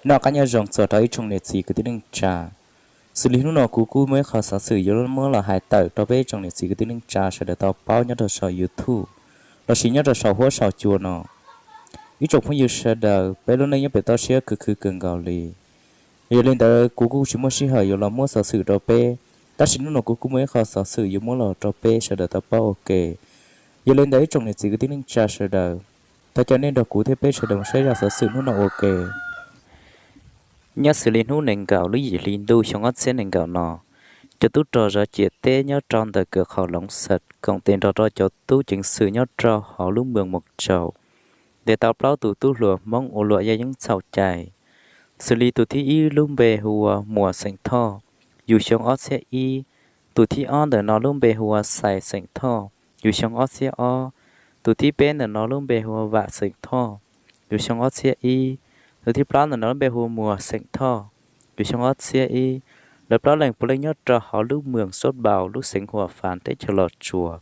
Noj qab nyob zoo txog rau ib tsoom niam txiv kwv tij neej tsa. Xws li hnub no kuv kuj muaj ib qho xov xwm yuav muab los hais tawm rau peb ib tsoom niam txiv kwv tij neej tsa sawv daws tau paub nyob rau saum YouTube lossis nyob rau saum huab saum cua no. Ib tsoom phooj ywg sawv daws, peb lub neej nyob pem toj siab khwv khwv kawg nkaus li. Yog li ntawd kuv kuj tsis muaj sij hawm yuav los muab xov xwm rau peb, tab sis hnub no kuv kuj muaj ib qho xov xwm yuav muab los rau peb sawv daws tau paub ua ke. Yog li ntawd ib tsoom niam txiv kwv tij neej tsa sawv daws, thov caw nej nrog kuv thiab peb sawv daws mus saib zaj xov xwm hnub no ua ke. Nyob xws li hnub nees nkaum lub yim hli ntuj xyoo ob txhiab nees nkaum no, cov tub rog zov ciam teb nyob rau ntawm kawm qhov Loov Xas koom tes nrog rau cov tub ceev xwm nyob rau hauv lub moos Moos Tsaus ntes tau plaub tus tub hluas Hmoob ua luam yaj yeeb txhaum cai, xws li tus thib ib lub npe hu ua Muas xeem Thoj, yug xyoo ob txhiab ib, tus thib ob ntawm no lub npe hu ua Xais xeem Thoj, yug xyoo ob txhiab ob, tus thib peb ntawm no lub npe hu ua Vam xeem Thoj, yug xyoo ob txhiab ib, tus thib plaub ntawm no lub npe hu ua Muas xeem Thoj, yug xyoo ob txhiab ib. Lawv plaub leeg puav leej nyob rau hauv lub moos Xos Npaus lub xeev Huas Fas teb chaws Los Tsuas.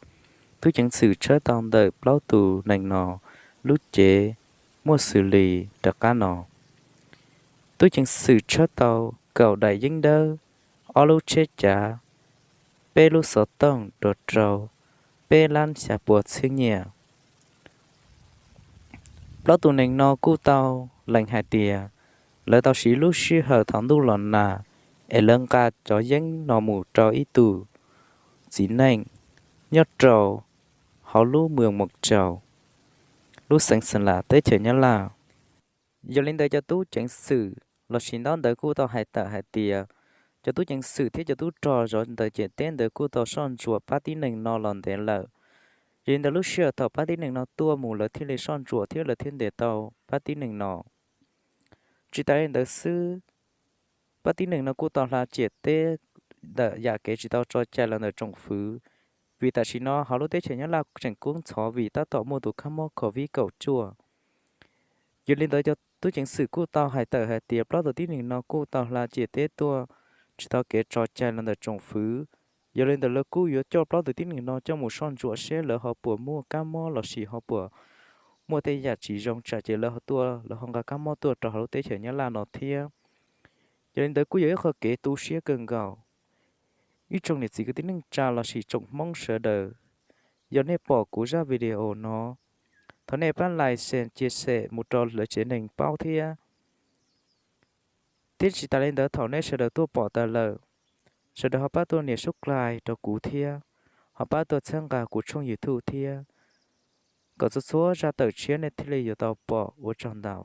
Tub ceev xwm tshawb tau ntawm plaub tus neeg no lub cev muaj xws li rov qab no. Tub ceev xwm tshawb tau kaum daim yeeb dawb, ob lub tsheb cav, peb lub xov tooj dua rau peb lab xya puas txhiab nyiaj. Plaub tus neeg no kuj tau lees hais tias lawv tau siv lub sij hawm thaum ntuj los nag es lawv nqa cov yeeb no mus rau ib tug txiv neej nyob rau hauv lub moos Moos Tsaus, lub xeev Xeem Las teb chaws Nyab Laj. Yog li ntawd cov tub ceev xwm lossis ntaub ntawv kuj tau hais tawm hais tias cov tub ceev xwm thiab cov tub rog zov ntawm ciam teb ntawd kuj tau soj ntsuam pab tib neeg no los ntev lawm. Yog li ntawd lub sij hawm thaum pab tib neeg no tuaj mus lawv thiaj li soj ntsuam thiab lawv thiaj ntes tau pab tib neeg no. Tsis tas li ntawd xwb, pab tib neeg no kuj tau hla ciam teb ntawm yam kev tsis tau tso cai los ntawm tsoom fwv, vim tam sim no hauv lub teb chaws Nyab Laj tseem kub ntxhov vim tab tom muaj tus kab mob Covid kaum cuaj. Yog li ntawd cov tub ceev xwm kuj tau hais tawm hais tias plaub tus tib neeg no kuj tau hla ciam teb tuaj tsis tau kev tso cai los ntawm tsoom fwv. Yog li ntawd lawv kuj yuav coj plaub tus tib neeg no coj mus soj ntsuam seb lawv ho puas muaj kab mob lossis ho puas muaj tej yam tsis zoo tsam ces lawv ho tuaj lawv ho nqa kab mob tuaj rau hauv lub teb chaws Nyab Laj no thiab. Yog li ntawd kuj yog ib qho kev tu siab kawg nkaus. Ib tsoom niam txiv kwv tij neej tsa lossis tsoom Hmoob sawv daws, yog nej pom kuv zaj video no, thov nej pab like, share, chia sẻ mus rau lawv tsev neeg paub thiab. Thiab tsis tas li ntawd thaum nej sawv daws tuaj pom tas lawm, sawv daws ho pab tuaj nias subscribe rau kuv thiab, ho pab tuaj txhawb nqa kuv tshooj YouTube thiab, kom txhua txhua zaj tawm tshiab nej thiaj li yuav tau pom. Ua tsaug ntau.